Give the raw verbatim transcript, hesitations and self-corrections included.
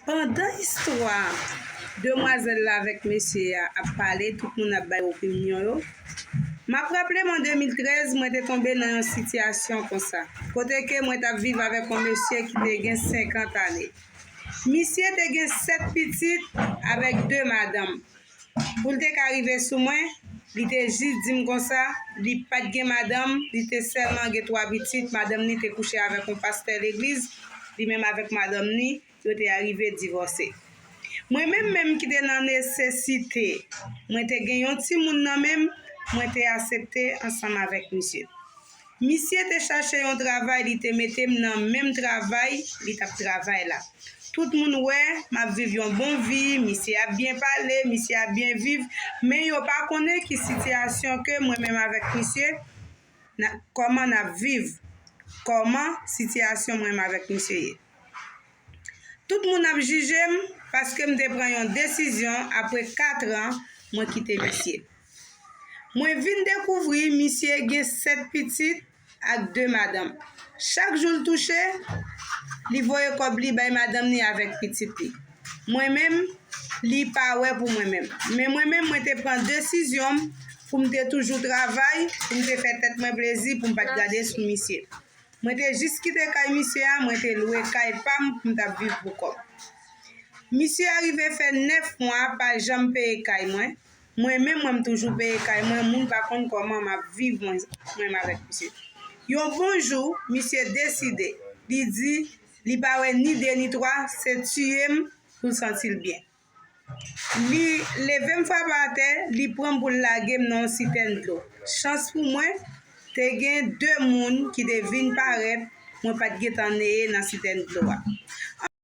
Pandan istwa demwazèl la avèk mesye a ap pale, tout moun ap bay opinyon yo. M ap raple m an de mil trèz, mwen te tonbe nan yon sitiyasyon konsa, kote ke mwen t ap viv avèk yon mesye ki te gen senkant ane. Misye te gen sèt pitit avèk de madanm. Pou l te ka rive sou mwen, li te jis di m konsa, li pa t gen madanm, li te sèlman gen twa pitit, madanm ni te kouche avèk yon pastè legliz, li menm avèk madanm ni, yo te arive divòse. Mwen menm menm ki te nan nesesite, mwen te gen yon timoun nan men m, mwen te asepte ansanm avèk misye. Misye te chache yon travay, li te mete m nan menm travay li t ap travay la. Tout moun wè m ap viv yon bon vi, misye ap byen pale, misye ap byen viv, men yo pa konnen ki sitiyasyon ke mwen menm avèk misye, na, kòman n ap viv, kòman sitiyasyon mwen menm avèk misye ye. Tout moun ap jije m paske m te pran yon desizyon apre kat an mwen kite misye. Mwen vin dekouvri misye gen sèt pitit ak de madanm. Chak jou l touche, li voye kòb li bay madanm ni avèk pitit li. Mwen menm, li pa wè pou mwen menm. Men mwen menm, mwen te pran desizyon m pou m te toujou travay, pou m te fè tèt mwen plezi, pou m pa t gade sou misye. Mwen te jis kite kay misye a, mwen te lwe kay pa m pou m t ap viv pou kò m. Misye arive fè nèf mwa pa janm peye kay mwen. Mwen menm, mwen m toujou peye kay mwen, moun pa konn kòman m ap viv mwen, mwen menm avèk misye. Yon bon jou, misye deside, li di, li pa wè ni de ni twa, se tiye m pou l santi l byen. Li leve m frape atè, li pran m pou l lage m nan yon sitèn dlo. Chans pou mwen, te gen de moun ki te vin parèt, mwen pa t gentan neye nan sitèn dlo a.